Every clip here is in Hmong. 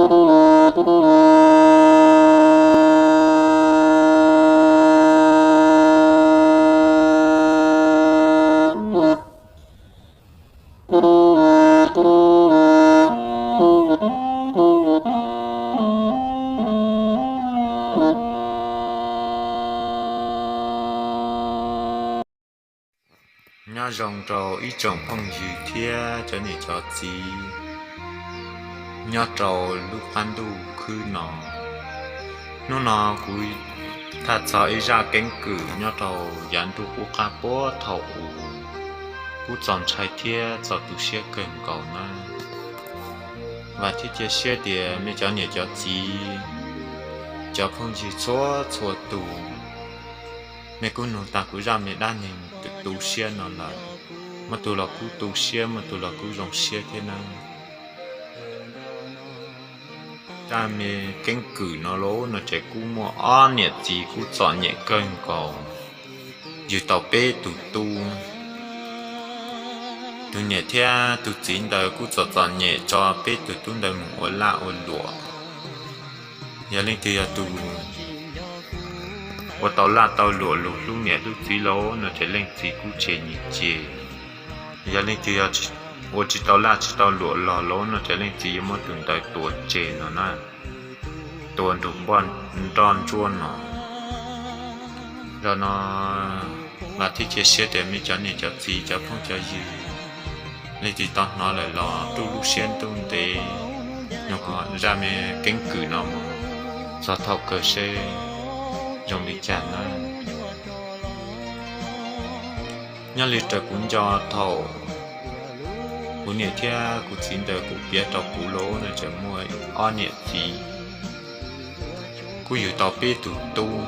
Nyob zoo rau ib tsoom phooj ywg thiab cov niam cov txiv nyob rau lub qab ntuj khwb no. Hnub no kuv tham txog ib zaj keeb kwm nyob rau yav ntuj qub qab puag thaum ub, kuj txaus ntshai thiab txaus tu siab kawg nkaus na. Vam thiab cia siab tias mej cov niam cov txiv, cov phooj ywg txhua txhua tus, mej kuj nug tag kuv zaj me dab neeg tu siab no lawm, muaj tus los kuj tu siab, muaj tus los kuj zoo siab thiab nawb. Zaj me keeb kwm no lauj no ces kuj muaj ob niam txiv kuj txom nyem kawg nkaus, yug tau peb tus tub. Tus niam thiab tus txiv ntawd kuj txom txom nyem tso peb tus tub ntawd mus ua laj ua luam. Yog leej twg yog tus ua tau laj tau luam lug hlub niam hlub txiv lauj no ces leej txiv kuj tseg nyiaj tseg. Yog leej twg yog ua tsis tau laj tsis tau luam los lauj no ces leej txiv yuav muab tus ntawd tua tseg no na, tua nrug npoj nroj ntsuab no. Zaum no vam thiab cia siab tias mej cov niam cov txiv cov phooj cov ywg, leej twg tau hnov lawm los rub lub siab ntuj ntev nug zaj me keeb kwm no mus txog thaum kawg seb zoo li cas na. Nyob li raws kuv nco thaum kuv niam thiab kuv txiv ntawd kuj piav rau kuv lauj no ces muaj ob niam txiv kuj yug tau peb tug tub,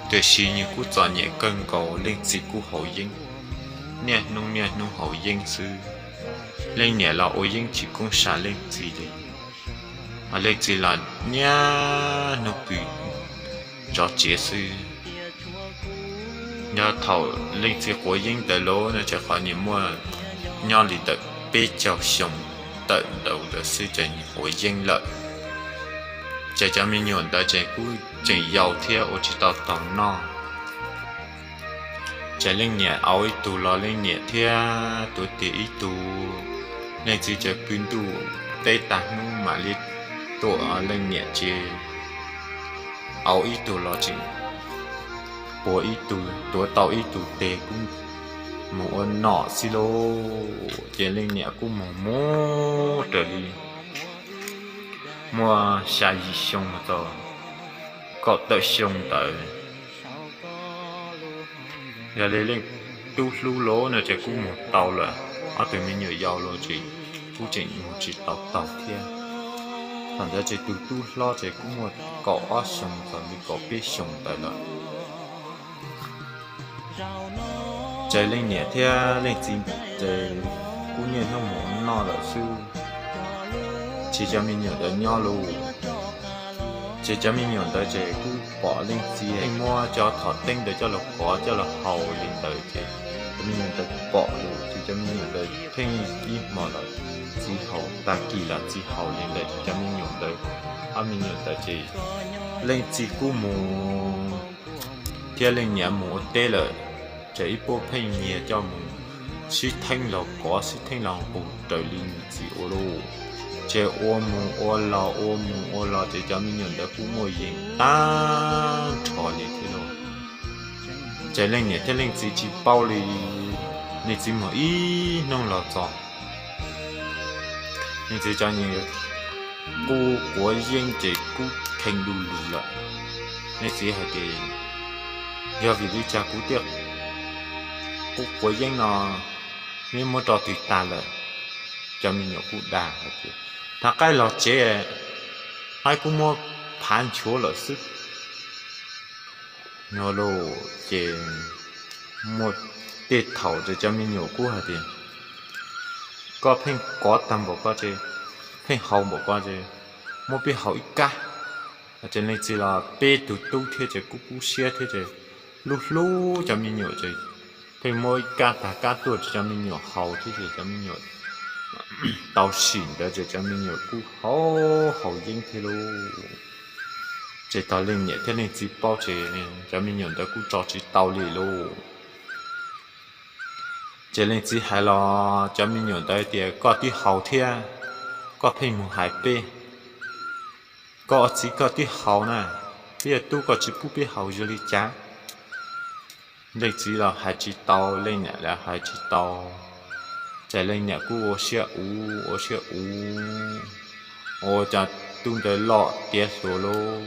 tiam sis nws kuj txom nyem kawg nkaus, leej txiv kuj haus yeeb, niaj hnub niaj hnub haus yeeb xwb. Leej niam los ua yeeb tsis koob sa leej txiv li, leej txiv los niaj hnub pw zov tsev xwb. Nyob thaum leej txiv quav yeeb ntawd lauj no ces qhov niam muaj nyob li ntawm peb caug xyoo tawm ntawd ntawd xwb ces nws quav yeeb lawm. Ces cov me nyuam ntawd ces kuj tseem yau thiab ua tsis tau taug noj. Ces leej niam au ib tug los leej niam thiab tuav tes ib tug, leej txiv ces pw ntuj teb tag hnub mam li tuaj, leej niam ces au ib tug los tseem puag ib tug, tuav tau ib tug tes kuj mus ua nom xwb lauj. Ces leej niam kuj mus mus raws li muaj xya yim xyoo mus txog kaum tawm xyoo ntawd. Yog li leej tub hlub lauj no ces kuj mus tau lawm, ob tug me nyuam yau los ces kuj tseem mus tsis tau taug thiab. Thaum ntawd ces tus tub hlob ces kuj muaj kaum ob xyoo txog li kaum peb xyoo ntawd lawm. Ces leej niam thiab leej txiv ces kuj niaj hnub mus noj lawm xwb, tsis cov me nyuam ntawd nyob lauj. Ces cov me nyuam ntawd ces kuj pom leej txiv yeej muab cov thom teeb ntawd coj los kov coj los haus li ntawd ces cov me nyuam ntawd pom lawm ces cov me nyuam ntawd pheej ib hmo los txiv haus, tag kis los txiv haus li ntawd ces cov me nyuam ntawd, ob me nyuam ntawd ces leej txiv kuj mus thiab leej niam mus ua teb lawm, ces ib puab pheej nyiag coj mus sib theej los kov sib theej los nqus raws li nws txiv ua lauj. Ces ua mus ua los ua mus ua los ces cov me nyuam ntawd kuj muaj yeej tag nrho li thiab lauj. Ces leej niam thiab leej txiv tsis paub li, leej txiv mus ib hnub los txog, leej txiv cov me nyuam kuj quav yeeb ces kuj kheev du lug lawm. Leej txiv hais tias, yog vim li cas kuv tej qub quav yeeb no neb muab rau twg tag lawm? Cov me nyuam kuj dag hais tias, thov qaib los tsev, qaib kuj muab phav nchuav lawm xwb no lauj. Ces muaj tej thaum ces cov me nyuam kuj hais tias, koj pheej kov tag npaum ko ces, pheej haus npaum ko ces, muab peb haus ib kab. Ces leej txiv los peb tug tub thiab ces kuj kub siab thiab ces hlub hlub cov me nyuam ces pheej muab ib kab tag kab tuaj rau cov me nyuam haus thiab ces cov me nyuam tau sim ntawd ces cov me nyuam kuj haus haus yeeb thiab lauj. Ces thaum leej niam thiab leej txiv paub ces cov me nyuam ntawd kuj tso tsis tau li lauj. Ces leej txiv hais los cov me nyuam ntawd tias, koj twb haus thiab, koj pheej mus hais peb, koj ua txiv koj twb haus na, peb ua tub koj tsis pub peb haus zoo li cas? Leej txiv los hais tsis tau, leej niam los hais tsis tau. Ces leej niam kuj ua siab uv ua siab uv, ua cov tub ntawd loj tiav hluas lauj.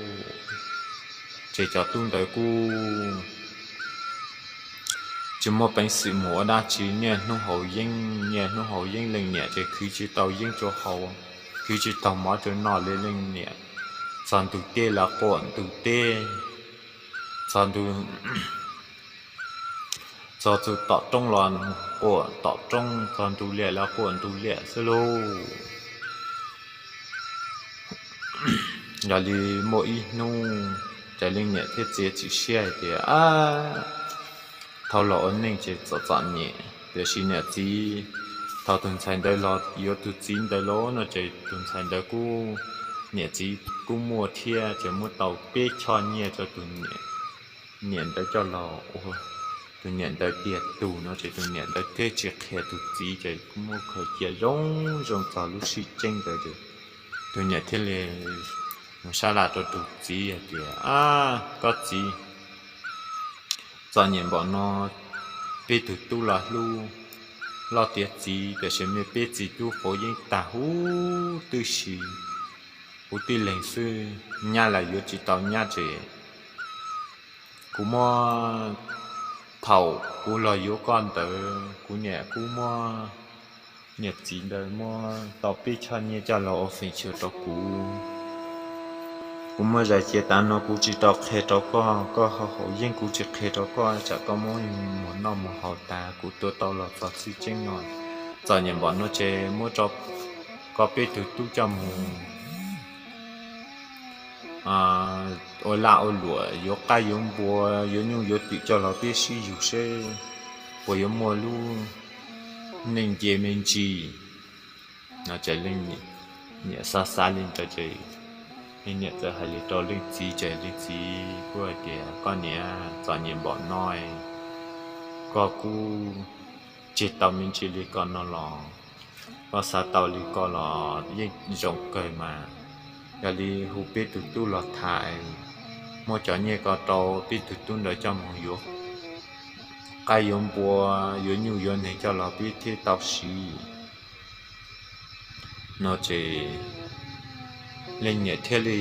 Ces cov tub ntawd kuj tsis muaj peev xwm mus ua dab tsi, niaj hnub haus yeeb, niaj hnub haus yeeb, leej niam ces khwv tsis tau yeeb rau haus, khwv tsis tau mov rau noj li. Leej niam txog ntu teb los quaj ntu teb, txog ntu, txog tom roob los quaj tom roob, txog ntu liam los quaj ntu liam xwb lauj. Yog li muaj ib hnub ces leej niam thiaj txiav txim siab hais tias, thaum los ua neej ces txom txom nyem, tiam sis niam txiv, thaum tus ntxhais ntawd los yuav tus txiv ntawd lauj no ces tus ntxhais ntawd kuj, niam txiv kuj muaj thiab, ces muab tau peb choj nyiaj rau tus niam ntawd coj los ua tus niam ntawd tiag tus no ces tus niam ntawd thiaj tsis qhia tus txiv, ces kuj muab khaws cia zoo zoo txog lub sij hawm ntawd ces tus niam thiaj li mus sab laj rau tus txiv hais tias, koj txiv, txom nyem npaum no, peb tug tub los hlub loj tiav txiv, tiam sis mej peb txiv tub quav yeeb tag huv tib si, huv tib leeg xwb, nyab los yuav tsis tau nyab ces kuv muab, thaum kuv los yuav koj ntawd kuv niam kuj muab, niam txiv ntawd muab tau peb choj nyiaj coj los ua feem xyuam rau kuv. Kuv muab zais cia tav no kuv tsis tau qhia rau koj, koj haus yeeb kuv tsis qhia rau koj, tsam koj muab mus noj mus haus tas kuv tuav tau los txog txij tseeb no. Txom nyem npaum no ces muab rau koj peb tug tub coj mus ua laj ua luam, yuav qaib yuav npua, yuav nyuj yuav twm coj los peb sib yug seb puas yuav muaj lub neej nce me ntsis no ces leej niam xav xav li ntawd ces leej niam txawm hais li rau leej txiv ces leej txiv kuj hais tias, koj niam, txom nyem npaum no, koj kuj tseg tau me ntsis li ko no los, koj xav tau li ko los yeej zoo kawg mas. Yog li hu peb tug tub los tham, muab cov nyiaj ko rau peb tug tub ntawd coj mus yuav qaib yuav npua, yuav nyuj yuav neeg coj los peb thiaj tau siv no ces leej niam thiaj li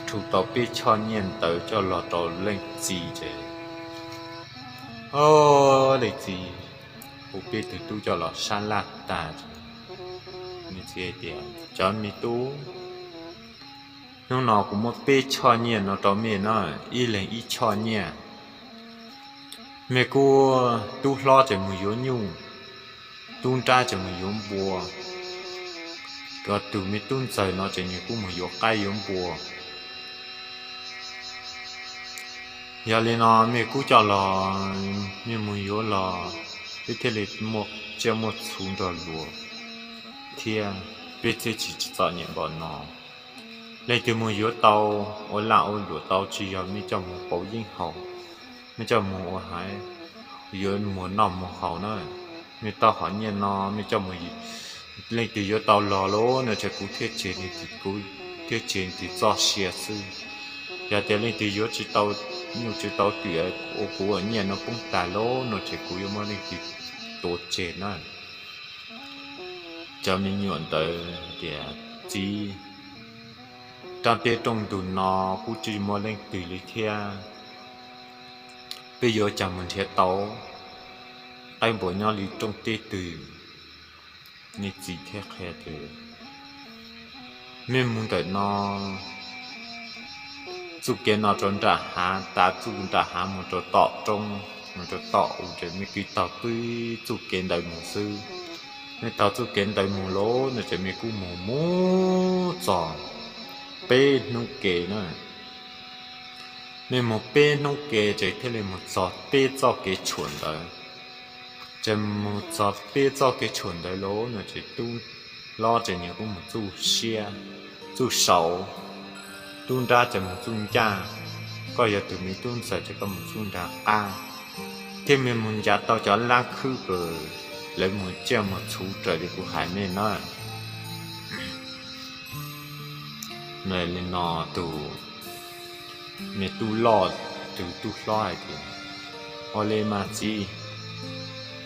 rhu tau peb choj nyiaj ntawd coj los rau leej txiv ces, o, leej txiv hu peb tug tub coj los sab laj tas ces, nws txiv hais tias, cov me tub, hnub no kuv muab peb choj nyiaj no rau mej na, ib leeg ib choj nyiaj. Mej kuj, tub hlob ces mus yuav nyuj, tub nrab ces mus yuav npua, tus me tub ntxawg no ces nws kuj mus yuav qaib yuav npua. Yog li no mej kuj coj los, mej mus yuav los, peb thiaj li muaj tsiaj muaj txhu nrog luag thiab, peb thiaj tsis txom nyem npaum no. Leej twg mus yuav tau, ua laj ua luam tau, tsis yog mej coj mus pauv yeeb haus, mej coj mus ua haiv, yuav mus noj mus haus na. Mej tau qhov nyiaj no mej coj mus, leej twg yuav tau los lauj no ces kuv thiaj tseg, kuv thiaj tseg nws txoj sia xwb. Yog tias leej twg yuav tsis tau nyuj tsis tau twm ua kuv ua nyiaj no poob tas lauj no ces kuv yuav muab leej twg tua tseg na. Cov me nyuam ntawd tias, txiv, roob teb rooj ntug no kuj tsis muaj leej twg li thiab, peb yuav cas mus nrhiav tau qaib npua nyob li rooj teb twg? Nws txiv thiaj qhia tias, mej mus ntawm no, txuj kev no rau nram hav, tav txuj nram hav mus rau tom roob, mus rau tom u ces mej kwv taug peb txuj kev ntawd mus xwb. Mej taug txuj kev ntawd mus lauj no ces mej kuj mus mus txog peb hnub kev na. Mej mus peb hnub kev ces thiaj li mus txog peb txoj kev tshuam ntawd. Ces mus txog peb txoj kev tshuam ntawd lawm no ces tub hlob ces nyias kuj mus txuj siab txuj saud, tub nrab ces mus txuj ncaj, koj yog tus me tub ntxawm ces koj mus txuj nram qab, thiaj me mus ncav tau cov lab khwb uas lawv mus ciaj mus txhuv raws li kuv hais nej na. Li no tus me tub loj, tus tub hlob hais tias, Ua li mas txiv,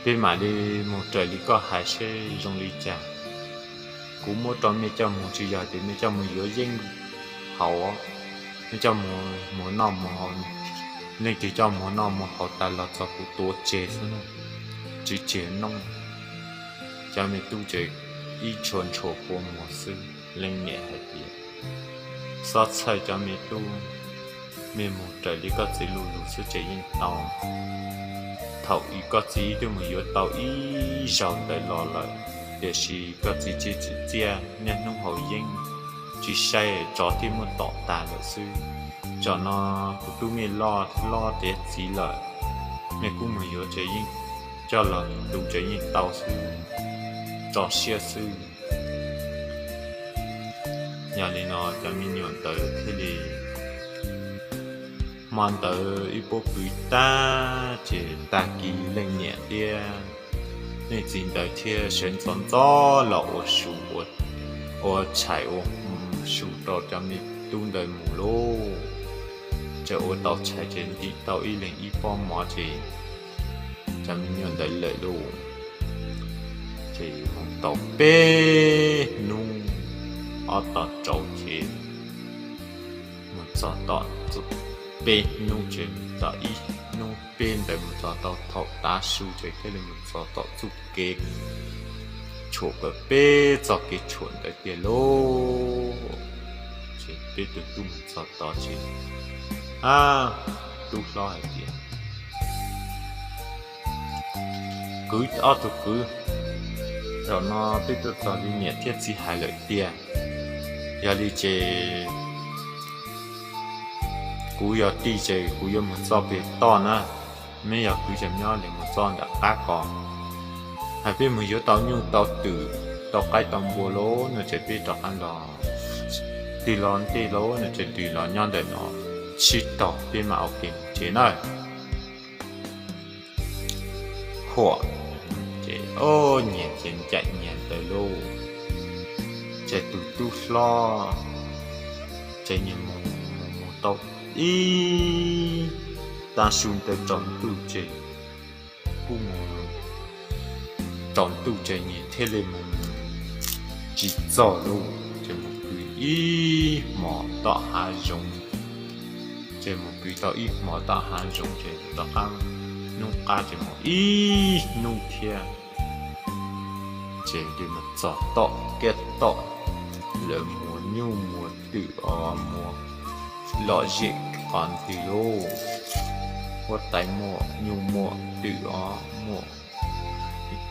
peb mam li mus raws li koj hais seb zoo li cas. Kuv muab rau mej coj mus tsis yog tias mej coj mus yuav yeeb haus, mej coj mus muag noj muag haus, leej twg coj muag noj muag haus tas los txog kuv tuav tseg xwb na, tsis tseg noob. Cov me tub ces ib tshua ntshua kua muag xwb. Leej niam hais tias, Xob txhawj cov me tub, mej mus raws li koj txiv lus lug xwb ces yeej tau. Thaum koj txiv twb mus yuav tau ib zaug ntawd los lawm, tiam sis koj txiv tsis txim txiaj, niaj hnub haus yeeb tsis saib, tsov thiaj muab tom tas lawm xwb. Tsam no kuv tub mej loj hlob tiav txiv lawm, mej kuj mus yuav ces yeej coj los tu ces yeej tau xwb, tso siab xwb. Yog li no cov me nyuam ntawd thiaj li, hmo ntawd ib puab pw tag ces tag kis leej niam thiab leej txiv ntawd thiaj sawv ntxov ntxov los ua su, ua tshais ua su rau cov me tub ntawd mus lauj. Ces ua tau tshais ces ntim tau ib leeg ib pob mov ces cov me nyuam ntawd lawm lauj. Ces mus tau peb hnub, ob tog tsaus ces mus txog tom, peb hnub ces mus txog ib hnub peb ntawd mus txog tau thaum tav su ces thiaj li mus txog tom txuj kev tshuam, peb txoj kev tshuam ntawd tiag lauj. Ces peb tug tub mus txog tod ces, a, tub hlob hais tias, Kwv, ob tug kwv, zaum no peb tuaj txog li niam thiab txiv hais lawm tiag. Yog li ces kuv yog tij ces kuv yuav mus txoj pem toj na, meb yog kwv ces meb nyob li mus txoj nram qab ko. Hais peb mus yuav tau nyuj tau twm tau qaib tau npua lauj no ces peb rov qab los, tig los ntej lauj no ces tig los nyob ntawm no sib tog peb mam ua ke mus tsev na. Huam, ces nyias ces ncaim nyias ntawd lauj. Ces tus tub hlob ces nyias mus mus mus tau ib tav su ntawd tsaus ntuj ces kuj mus tsaus ntuj ces nyias thiaj li mus tsis txog lauj. Ces mus pw ib hmos tom hav zoov, ces mus pw tau ib hmos tom hav zoov ces rov qab, hnub qab ces mus ib hnub thiab, ces mus txog tom kiab tom, lawv muag nyuj muag twm os, muag lom zem qhov twg lauj, huab tais muaj nyuj muaj twm os, muaj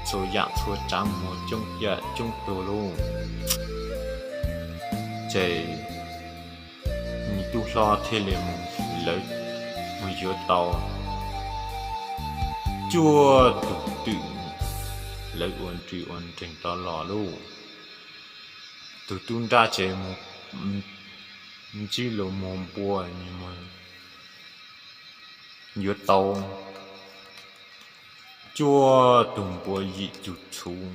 txhua yam txhua tsav muag coob yam coob tuag lauj. Ces nws tub hlob thiaj li mus, lawv mus yuav tau cuaj tus twm, lawv ua nrws ua nreeg rov los lauj. Tus tub nrab ces mus ntsib lus muag npua, yuav tau cuaj tus npua yim tus txhuv,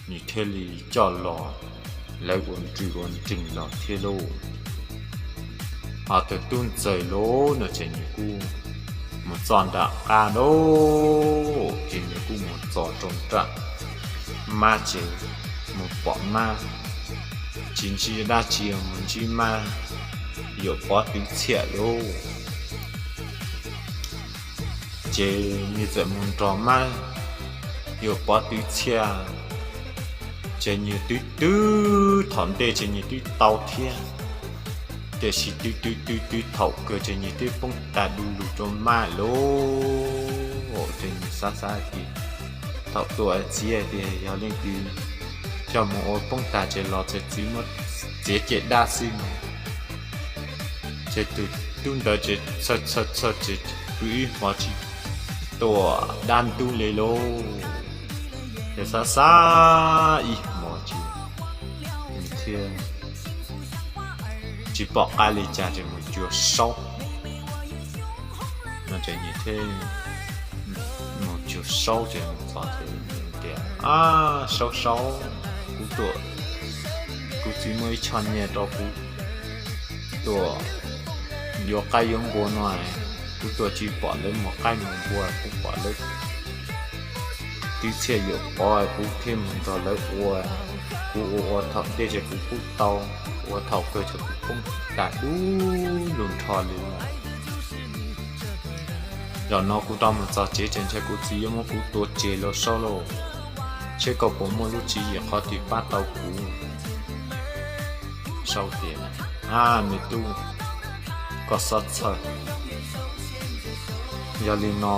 nws thiaj li coj los, lawv ua nrws ua nreeg los thiab lauj. Ho tus tub ntxawm lauj no ces nws kuj mus txoj nram qab lauj, ces nws kuj mus txog rau nram mab ces mus pom mab, tsis ntsib dab tsi mus ntsib mab yuav pob tw txhiaj lauj. Ces nws txawm mus nrog mab yuav pob tw txhiaj, ces nws twb twb thaum ntej ces nws twb tau thiab, tiam sis twb twb twb twb thaum kawg ces nws twb poob tas du lug rau mab lauj. Ces nws xav xav hais tias, thaum tuaj txiv hais tias yog leej twg coj mus ua poob tas ces los txawm txiv muab txiav caj dab xwb no. Ces tus tub ntawd ces txhawj txhawj txhawj ces pw ib hmos tsis tuaj dab ntub li lauj. Ces xav xav ib hmos ces nws thiaj tsis pom qab li cas ces mus cuag Saub no ces nws thiaj mus cuag Saub ces mus txog ces tias, Ab, Saub Saub, kuv tuaj, kuv txiv muab ib choj nyiaj rau kuv tuaj yuav qaib yuav npua no, kuv tuaj tsis pom lawv mus qaib mus npua, kuv pom lawv twb txhiaj yuam pov, kuv thiaj mus nrog lawv ua. Kuv ua ua thaum ntej ces kuv poob tau, ua thaum kawg ces kuv poob tas dub lug nrho li lawm. Zaum no kuv rov mus txog tsev ces ntshai kuv txiv yuav muab kuv tua tseg lauj Saub lauj. Seb koj puas muaj lub tswv yim qhov twg pab tau kuv? Saub tias, Ab me tub, koj xob txhawj. Yog li no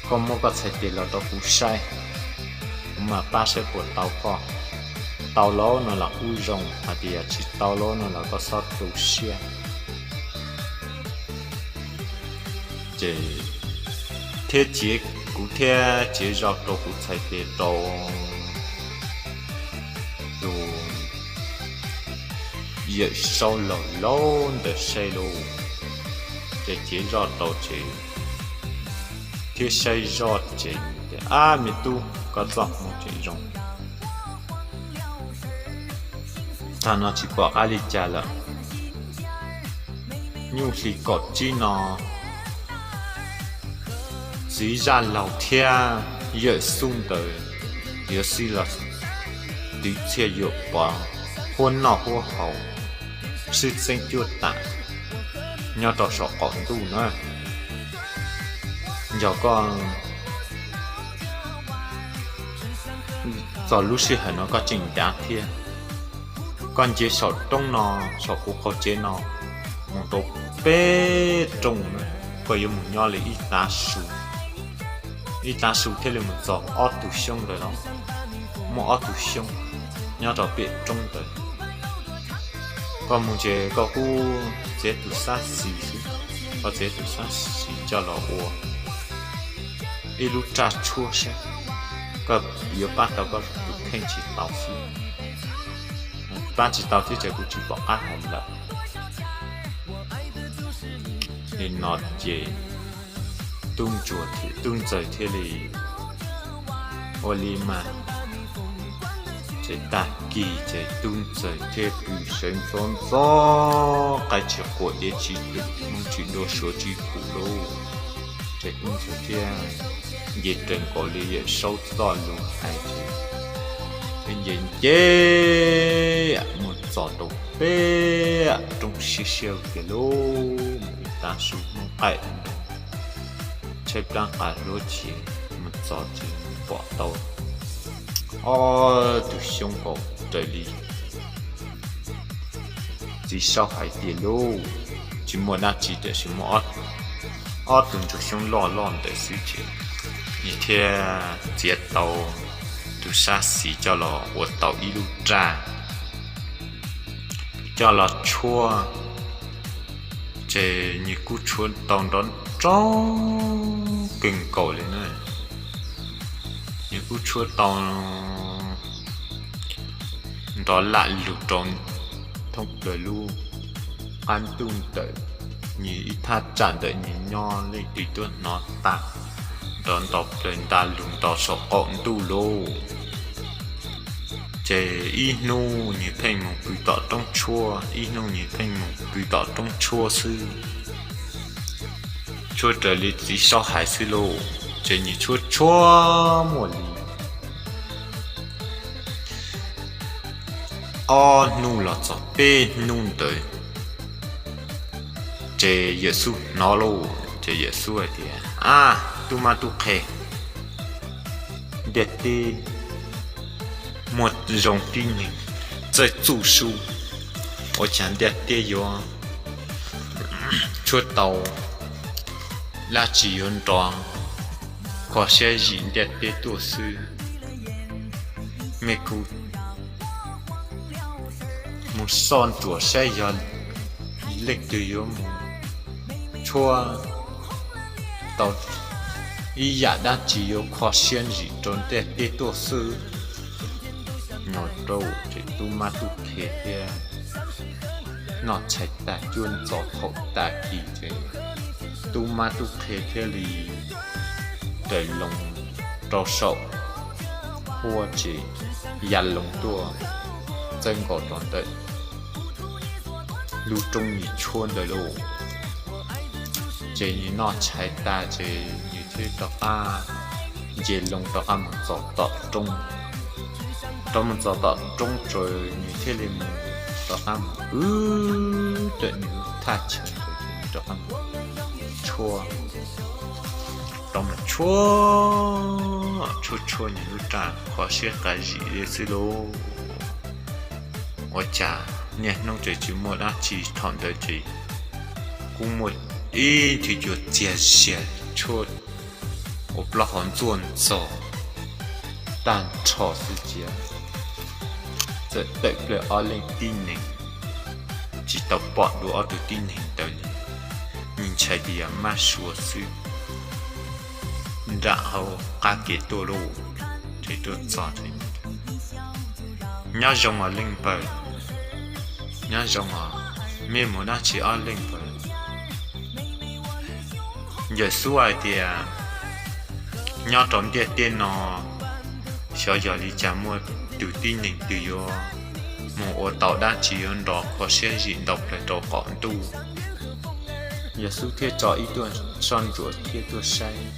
koj muab koj txhais tes los rau kuv saib, kuv mam pab saib puas tau koj. Tau lauj no los kuj zoo, hais tias yog tsis tau lauj no los koj xob tu siab. Ces thiab cia kuv thiab cia zoj rau kuv txhais tes rau tus yawm saub laug laug ntawd saib lauj. Ces cia zoj rau ces thiab saib zoj ces, Ab me tub, koj txoj hmoo tseem zoo. Thaum no tsis pom qab li cas lawm. Nyuj hli kaum tsib no txiv zaj laug thiab yawm xub ntawd yuav xij los twv txhiaj yuam pov, huab noj huab haus, sib txeeb cuab tam nyob rau saum qaum ntuj na. Yog koj txog lub sij hawm no koj tseem ncav thiab, koj nce saum roob no, saum kuv qaug tsev no mus rau peb roob na, koj yuav mus nyob li ib tav su, ib tav su thiaj li mus txog ob tug xyoob ntawd los, muaj ob tug xyoob nyob rau pem roob ntawd. Koj mus ces koj kuj txiav tus xab xis xwb, koj txiav tus xab xis coj los ua ib lub raj tshuab saib koj yuav pab tau koj tus kheej tsis tau xwb. Pab tsis tau thiab ces kuv tsis pom qab hais lawm. Li no ces tub ntsuag thiab tub ntxawg thiaj li ua li mas. Ces tag kis ces tub ntxawg thiaj pw sawv ntxov ntxov, qaib tsis quaj diav tsis twm, hmoob tsis dua suav tsis pum lauj. Ces tub ntxawg thiaj nce raws nkaus li yawm saub txoj lus hais ces thiaj nce nce mus txog rau peb roob siab siab tiag lauj, mus ib tav su hmoob qaij nroo, tshaib plab qas hluav chiv mus txog ces pom tau ob tug xyoob nkaus raws li txiv saub hais tiag lauj. Tsis muaj dab tsi tiam sis muaj ob tug ntsuag xyoob loj loj ntawd xwb ces nws thiaj txiav tau tus sab xis coj los ua tau ib lub raj coj los tshuab. Ces nws kuj tshuab tau nrov nrov kawg nkaus li na. Nws kuj tshuab tau nrov lam lug rau thoob plaws lub qab ntuj ntawm nws ib thaj tsam ntawm nws nyob, leej twg tuaj hnov tas nrov nto plaws nta lug nto saum qaum ntuj lauj. Ces ib hnub nws pheej mus pw tom roob tshuab, ib hnub nws pheej mus pw tom roob tshuab xwb, tshuab raws li txiv saub hais xwb lauj. Ces nws tshuab tshuab muaj li ob hnub los txog peb hnub ntawd, ces yawm xub hnov lauj, ces yawm xub hais tias, Ab, tub mab tub qhe, ntiaj teb muaj zoo tib neeg txawj txuj su, ua cas ntiaj teb yuav tshuab tau dab tsi yuav nrov kho siab zim ntiaj teb tuaj xwb? Mej kuj mus soj ntsuam saib yog leej twg yuav mus tshuab tau ib yam dab tsi yuav kho siab ntsim rau ntiaj teb tuaj xwb. No rau ces tub mab tub qhe thiab noj tshais tag cuab ntxov thaum tag kis ces tub mab tub qhe thiaj li raws loo rau saum huab ces ya loo tuaj txawb nkaus rau ntawm lub roob nyuag tshuab ntawd lauj. Ces nws noj tshais tas ces nws thiaj rov qab nce loo rov qab mus txog tom roob. Rov mus txog tom roob ces nws thiaj li mus rov qab mus wb ntawm nws thaj chaw ntawd ces nws rov qab mus tshuab, rov mus tshuab, tshuab tshuab nws lub raj kho siab qa zim li xwb lauj. Ua cas niaj hnub ces tsis muaj dab tsi, thaum ntawd ces kuj muaj ib nthwv cua txiag ziag tshuab ua plaub hau ntxuaj ntxaug tag nrho xwb cia. Txawm tawm plaws ob leeg tib neeg, tsis tau pom dua ob tug tib neeg ntawd li, nws ntshai tias yog mab suav xwb. Nram hauv qab kev tuaj lauj, ces tuaj txog, nyob zoo os leej npawg, nyob zoo os, mej mus dab tsi ob leeg npawg? Yawm Xub hais tias nyob rau ntiaj teb no, xyov yog li cas muaj tus tib neeg twg yuav mus ua tau dab tsi yuav nrov kho siab zim ntau plaws rau qaum ntuj. Yawm Xub thiaj tso ib tuaj soj ntsuam thiab tuaj saib,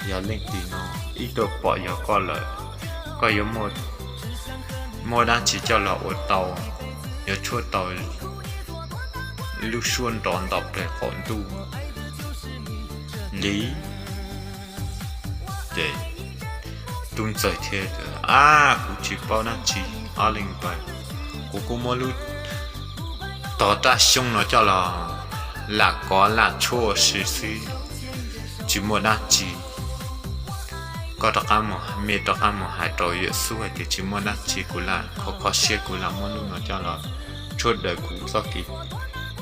yog leej twg no, ib tuaj pom yog koj lawm, koj yuav muaj dab tsi coj los ua tau, yuav tshuab tau lub suab nrov ntau plaws qaum ntuj li. Ces tub ntxawg thiaj, ab, kuv tsis paub dab tsi ob leeg npawg, kuv kuj muab lub tog raj xyoob no coj los lam kov lam tshuab ua si xwb, tsis muaj dab tsi. Koj rov qab mus, mej rov qab mus hais rau Yawm Xub hais tias tsis muaj dab tsi, kuv lam kho kho siab, kuv lam muab lub no coj los tshuab daws kuv txoj kev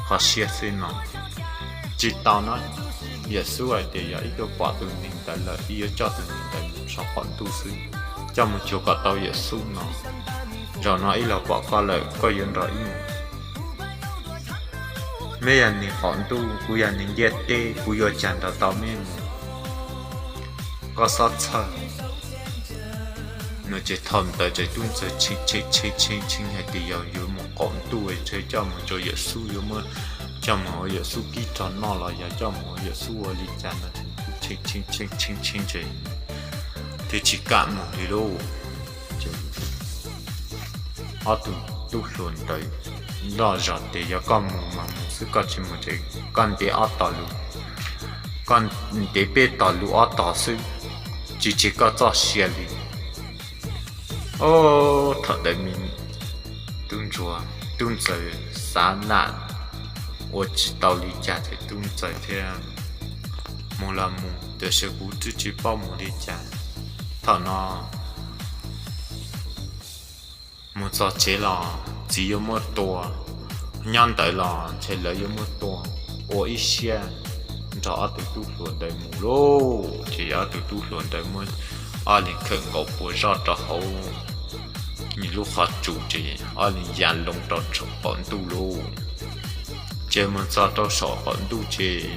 kho siab xwb no. Tsis tau no, Yawm Xub hais tias yog ib tuaj pom tus neeg ntawd lawm, ib yuav coj tus neeg ntawd mus saum qaum ntuj xwb, coj mus cuag kom tau Yawm Xub no. Zaum no ib los pom koj lawm, koj yuav nrog ib mus. Mej yog neeg qaum ntuj, kuv yog neeg ntiaj teb, kuv yuav cas nrog tau mej mus. Koj xob txhawj. No ces thaum ntawd ces tub ntxawg tshee tshee tshee tshee hais tias yog yuav mus qaum ntuj es coj mus rau Yawm Xub, yuav muab coj mus ua Yawm Xub kib rog noj los yog coj mus ua Yawm Xub ua li cas no, tshee tshee tshee tshee tshee tshee ces twb tsis kam mus li lauj. Ces ob tug tub hluas ntawd loj zog tias yog koj mus mas mus xwb, koj tsis mus ces koj ntev ob tog lus, koj ntev peb tog lus ob tog xwb, tsis tseg koj txoj sia li. Ob, thaum ntawd me tub ntsuag, tub ntxawg xav lam ua tsis tau li cas ces tub ntxawg thiaj mus los mus, tiam sis kuv twb tsis paub mus li cas. Thaum no mus txog tsev los txiv yuav muab tua, nyob ntawd los ntshe lawv yuav muab tua, ua ib siab nrog ob tug tub hluas ntawd mus lauj. Ces ob tug tub hluas ntawd muab ob leeg khawm nkaus puas zoj rau hauv nws lub qhov tsua ces ob leeg ya loo rau saum qaum ntuj lauj. Ces mus txog rau saum qaum ntuj ces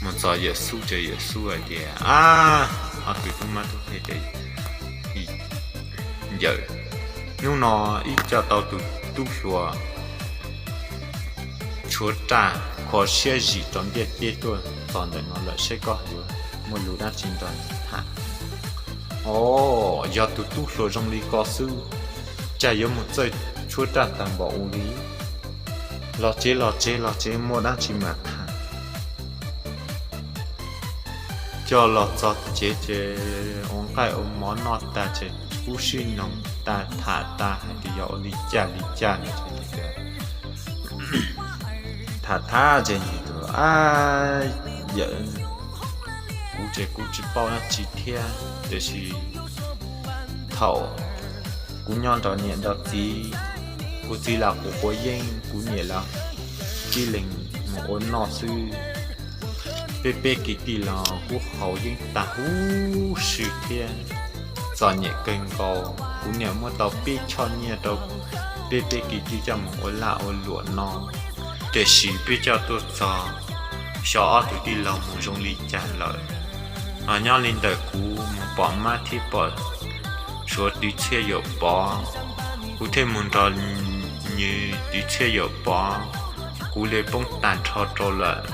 mus txog Yawm Xub ces Yawm Xub hais tias, ab, ob tug tub mab tub qhe ces, yawm, hnub no wb coj tau tus tub hluas tshuab raj kho siab zim rau ntiaj teb tuaj txog ntawm no lawm, saib koj yuav muaj lus dab tsi nrog nws tham. Os, yog tus tub hluas zoo li ko xwb, cas yuav mus txawj tshuab raj tag npaum ub li. Los tsev, los tsev, los tsev, muaj dab tsi mam tham. Coj los txog tsev ces ua nqaij ua mov noj tag ces kub sib noog tag, tham tag hais tias yog ua li cas li cas no ces tham tham ces nws tias, ab, yawm, kuv ces kuv tsis paub dab tsi thiab, tiam sis thaum kuv nyob nrog niam nrog txiv, kuv txiv lam quav quav yeeb, kuv niam lam tib leeg mus ua noj xwb. Peb peb kwv tij los kuv haus yeeb tag huv si thiab txom nyem kawg nkaus. Kuv niam muab tau peb choj nyiaj rau peb peb kwv tij coj mus ua laj ua luam no, tiam sis peb coj tuaj txog xyov ob tug tij laug mus zoo li cas lawm. Nyob li ntawm kuv mus pom mab thiab pom suav twv txhiaj yuam pov, kuv thiaj mus nrog nws twv txhiaj yuam pov, kuv li poob tag nrho rau lawm.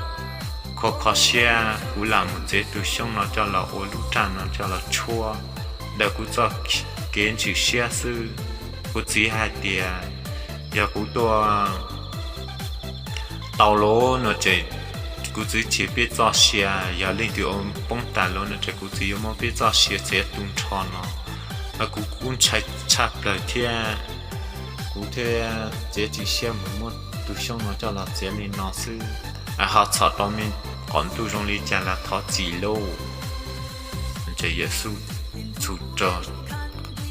Kho kho siab kuv lam mus txiav tus xyoob no coj los ua lub raj no coj los tshuab ntawm kuv txoj kev ntxhwm siab xwb. Kuv txiv hais tias yog kuv tuaj tau lawm no ces kuv txiv tsis peb txoj sia, yog leej twg ua poob tas lawm no ces kuv txiv yuav muab peb txoj sia txiav tu nrho no. Kuv kuj ntshai tshaj plaws thiab, kuv thiaj txiav txim siab mus muab tus xyoob no coj los txiav li no xwb, ho txhom rau me qaum ntuj zoo li cas los thov txim lauj. Ces Yawm Xus txhum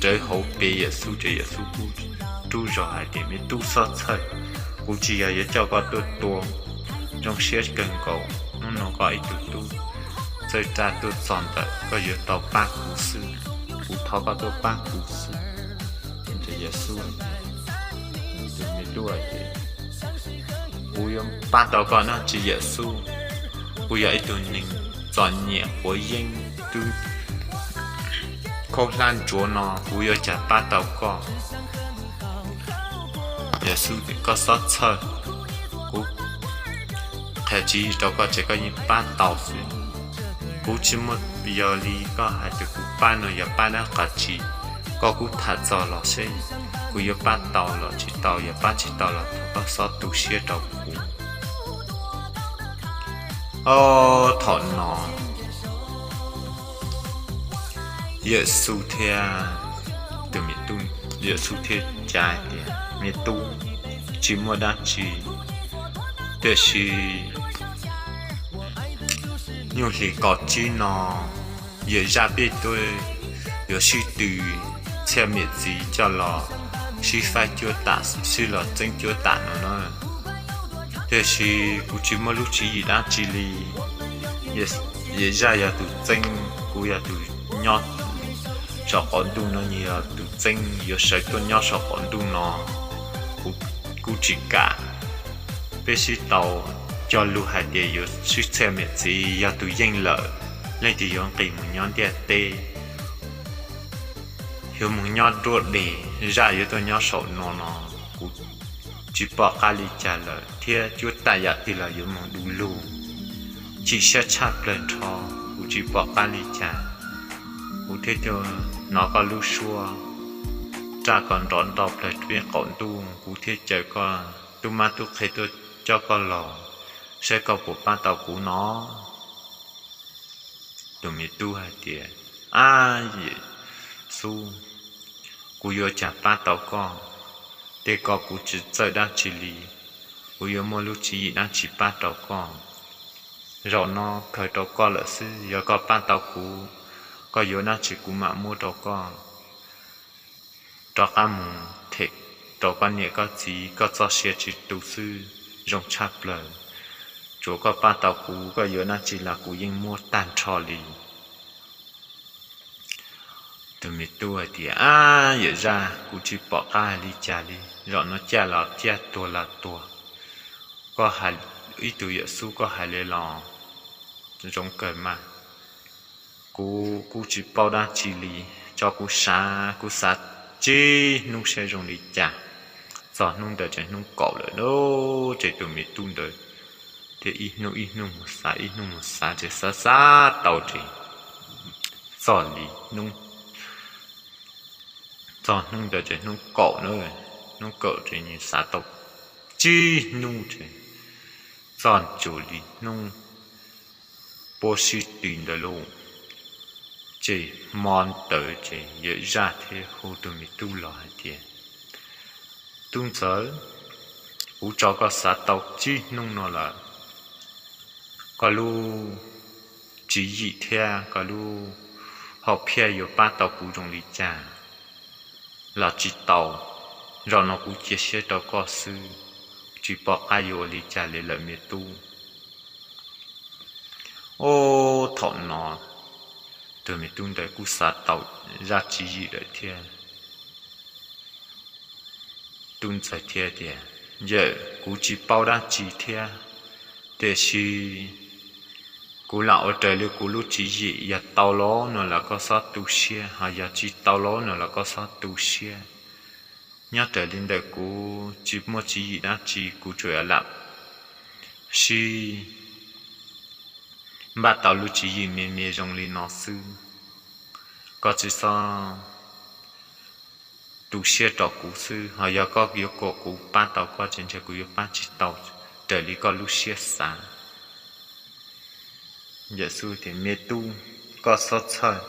rawv hauv pes Yawm Xus ces Yawm Xus kuj rub zog hais tias, Me tub, xob txhawj, kuv tsis yog yuav coj koj tuaj tua. Zoo siab kawg nkaus hnub no koj ib tug tub txawj raj tuaj txog ntawm, koj yuav tau pab kuv xwb. Kuv thov koj tuaj pab kuv xwb. Yawm Xus, tus me tub, kuv yuav pab tau koj dab tsi Yawm Xus? Kuv yog ib tug neeg txom nyem quav yeeb twb khaub hlab ntsuav no, kuv yuav cas pab tau koj? Yawm Xus, koj xob txhawj, kuv qhia tswv yim rau koj ces koj yeej pab tau xwb. Kuv tsis muaj, yog li koj hais tias kuv pab no yog pab dab qas tsi, koj kuj tham txog los seb kuv yuav pab tau los tsis tau, yog pab tsis tau los thov koj xob tu siab rau kuv. Ob, thaum no Yawm Xus thiab tus me tub, Yawm Xus thiaj cas hais tias, Me tub, tsis muaj dab tsi, tiam sis nyuj hlis kaum tsib no yawm zaj peb tuaj yuav sib tw txhiaj mem txiv coj los sib faib cuab tam, sib los txeeb cuab tam no na. Tiam sis kuv tsis muaj lub tswv yim dab tsi li. Yawm zaj yog tus txeeb, kuv yog tus nyob saum qaum ntuj no, nws yog tus txeeb yuav sawv tuaj nyob saum qaum ntuj no. Kuv kuj tsis kam. Peb sib tau cog lus hais tias yuav sib txhiaj mem txiv, yog tus yeej lawm, leej twg yuav nqis mus nyob ntiaj teb, yuav mus nyob ruaj deg, zaj yuav tuaj nyob saum no no, kuv tsis pom qab li cas lawm thiab cuab tam yam twg los yuav mus du lug, chim siab tshaj plaws nrho, kuv tsis pom qab li cas. Kuv thiaj tuaj hnov koj lub suab raj kom nrov nto plaws peb qaum ntuj, kuv thiaj caw koj tub mab tub qhe tuaj coj koj los saib koj puas pab tau kuv no. Tus me tub hais tias, Ab, Yawm Xus, kuv yuav cas pab tau koj? Tej ko kuv tsis txawj dab tsi li, kuv yuav muaj lub tswv yim dab tsi pab rau koj? Zaum no khaws rau koj lawm xwb, yog koj pab tau kuv, koj yuav dab tsi kuv mam muab rau koj. Rov qab mus them rau koj niam koj txiv, koj txoj sia tsis tu xwb, zoo tshaj plaws. Tsuav koj pab tau kuv, koj yuav dab tsi los kuv yeej muab tag nrho li. Tus me tub hais tias, Ab, Yawm zaj, kuv tsis pom qab li cas li, zaum no caj los caj, tuag los tuag. Koj hais, ib tug Yawm Xus koj hais li los zoo kawg mas. Kuv kuj tsis paub dab tsi li, tso kuv xav, kuv xav tsib hnub saib zoo li cas. Txog hnub ntawd ces hnub kaum lawm lauj, ces tus me tub ntawd thiaj ib hnub ib hnub mus xav, ib hnub mus xav, ces xav xav tau ces txog li hnub, txog hnub ntawd ces hnub kaum na, hnub kaum ces nws xav tau tsib hnub ces txog ntua li hnub puab sib tw ntawd lauj. Ces hmo ntawd ces Yawm zaj thiaj hu tus me tub los hais tias, Tub ntxawm, kuv tso koj xav tau tsib hnub no lawm, koj lub tswv yim thiab koj lub hom phiaj yuav pab tau kuv zoo li cas los tsis tau. Zaum no kuv cia siab rau koj xwb, tsis pom qab yuav ua li cas li lawm me tub. Ob, thaum no tus me tub ntawd kuj xav tau zaj tswv yim lawm thiab. Tub ntxawg thiaj tias, Yawm, kuv tsis paub dab tsi thiab, tiam sis kuv lam ua raws li kuv lub tswv yim, yog tau los no los koj txhob tu siab, ho yog tsis tau los no los koj txhob tu siab. Nyob raws li ntawm kuv tsis muaj tswv yim dab tsi, kuv tsuas lam sib npaj tau lub tswv yim me me zoo li no xwb. Koj tsis txhob tu siab rau kuv xwb, ho yog koj yuav kom kuv pab tau koj ces ntshe kuv yuav pab tsis tau raws li koj lub siab xav. Yawm Xub tias, Me tub, koj txhob txhawj,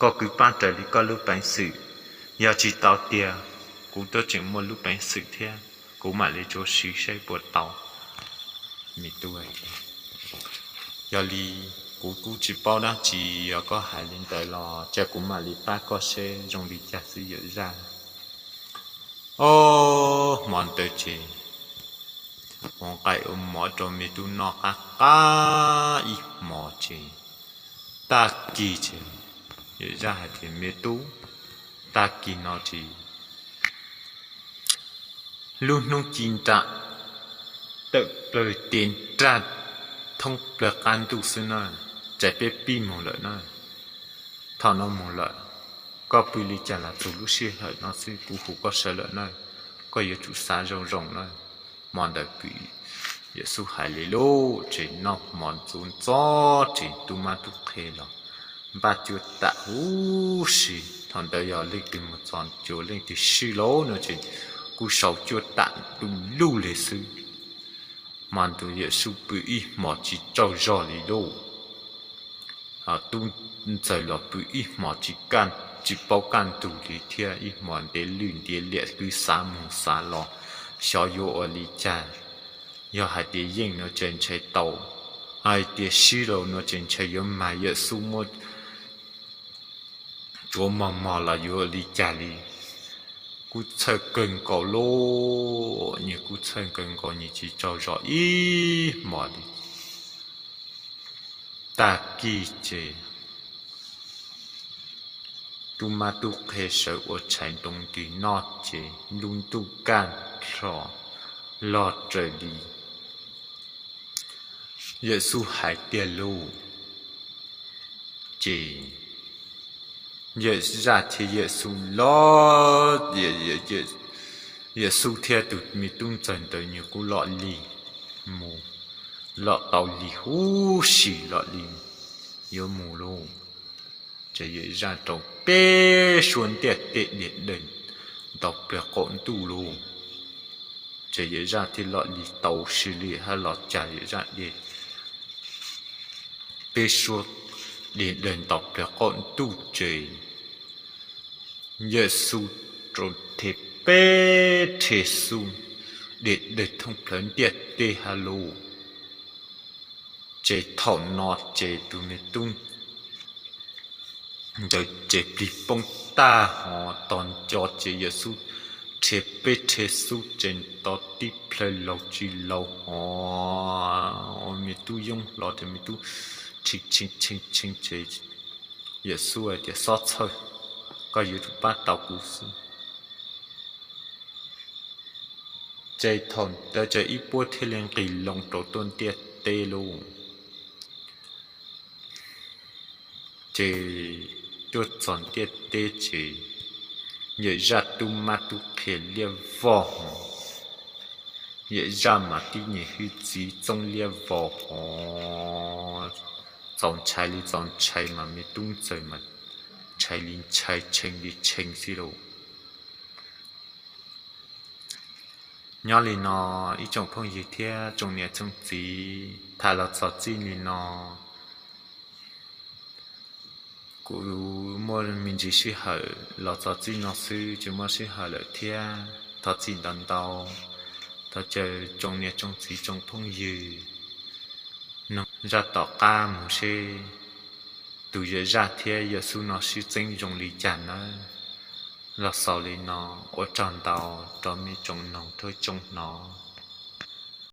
koj kwv pab raws li koj lub peev xwm, yog tsis tau tiag, kuv twb tseem muaj lub peev xwm thiab, kuv mam li tsuav siv saib puas tau. Me tub, yog li kuv kuj tsis paub dab tsi, yog koj hais li ntawd los cia kuv mam li pab koj seb zoo li cas xwb yawm zaj. Ob, hmo ntawd ces ua nqaij ua mov rau me tub noj qab qab ib hmos ces tag kis ces yawm zaj hais tias, Me tub, tag kis no ces lub hnub ci nram tawm plaws tes nrag thoob plaws qab ntuj xwb na, tsam peb pib mus lawm na. Thaum no mus lawm, koj pw li cas los txog lub sij hawm no xwb kuv hu koj sawv lawm na, koj yuav tsum xav zoo zoo na. Hmo ntawd pw, Yawm Xub hais li lauj, ces noj hmo ntxuav ntxov ces tub mab tub qhe los npaj cuab tam huv si. Thaum ntawd yog leej twg mus txog cuav leej twg sib laub no ces kuj sau cuab tam tu luj li xwb. Hmo ntawd Yawm Xub pw ib hmos tsis tsaug zog li lauj. Tub ntxawg los pw ib hmos tsis paub kaj ntug li thiab, ib hmos ntev lwj ntiav liam twb xav mus xav los, xyov yuav ua li cas. Yog hais tias yeej no ces ntshai tau, hais tias sib laub no ces ntshai yuav mag Yawm Xub muab tsuav mos mos los yuav ua li cas li. Kuj txhawj kawg nkaus lauj, nyias kuj txhawj kawg nkaus, nyias tsis tsaug zog ib hmos li. Tag kis ces tub mab tub qhe sawv ua tshais nroo ntis noj ces lub ntuj kaj nrho log raws li Yawm Xub hais tiag lauj. Ces Yawm Zaj thiab Yawm Xub los, Yawm Xub thiab tus me tub ntxawg ntawd nws kuj lom li mus, lom tau li huv si lom li yuav mus lauj. Ces Yawm Zaj rau peb suab ntiaj teb diav dawg ntaus plaws qaum ntuj lauj. Ces Yawm Zaj thiaj lom li tau si li hab los cas Yawm Zaj diav peb suab diav dawg ntaus plaws qaum ntuj ces Yawm Xub rau rhe peb rhe xub diav dawg thoob plawv ntiaj teb hab lauj. Ces thaum no ces tus me tub ntawd ces plig poob tag hov tos nco ces Yawm Xub rhe peb rhe xub ces tos tib plhaw laus tsis laus hov, me tub yoob hlo ces me tub tshee tshee tshee tshee ces Yawm Xub hais tias, Xob txhawj, koj yuav tsum pab tau kuv xwb. Ces thaum ntawd ces ib puab thiaj li nqis loo rau tuaj ntiaj teb lauj. Ces tuaj txog ntiaj teb ces Yawm Zaj tub mab tub qhe liab vog hov, Yawm Zaj mas tib niag hwj txiv txoob liab vog hov, txaus ntshai li txaus ntshai mas me tub ntxawg mas ntshai li ntshai tshee li tshee xwb lauj. Nyob li no, ib tsoom phooj ywg thiab tsoom niam tsoom txiv, tham los txog txij li no, kuv muaj me ntsis sij hawm los txog txij no xwb, tsis muaj sij hawm lawm thiab. Thov txim ntau ntau, thov caw tsoom niam tsoom txiv tsoom phooj ywg noog zaj tom qab mus seb tus Yawm Zaj thiab Yawm Xub no sib txeeb zoo li cas nawb. Los xaus li no, ua tsaug ntau rau mej tsoom noog thiab tsoom hnov.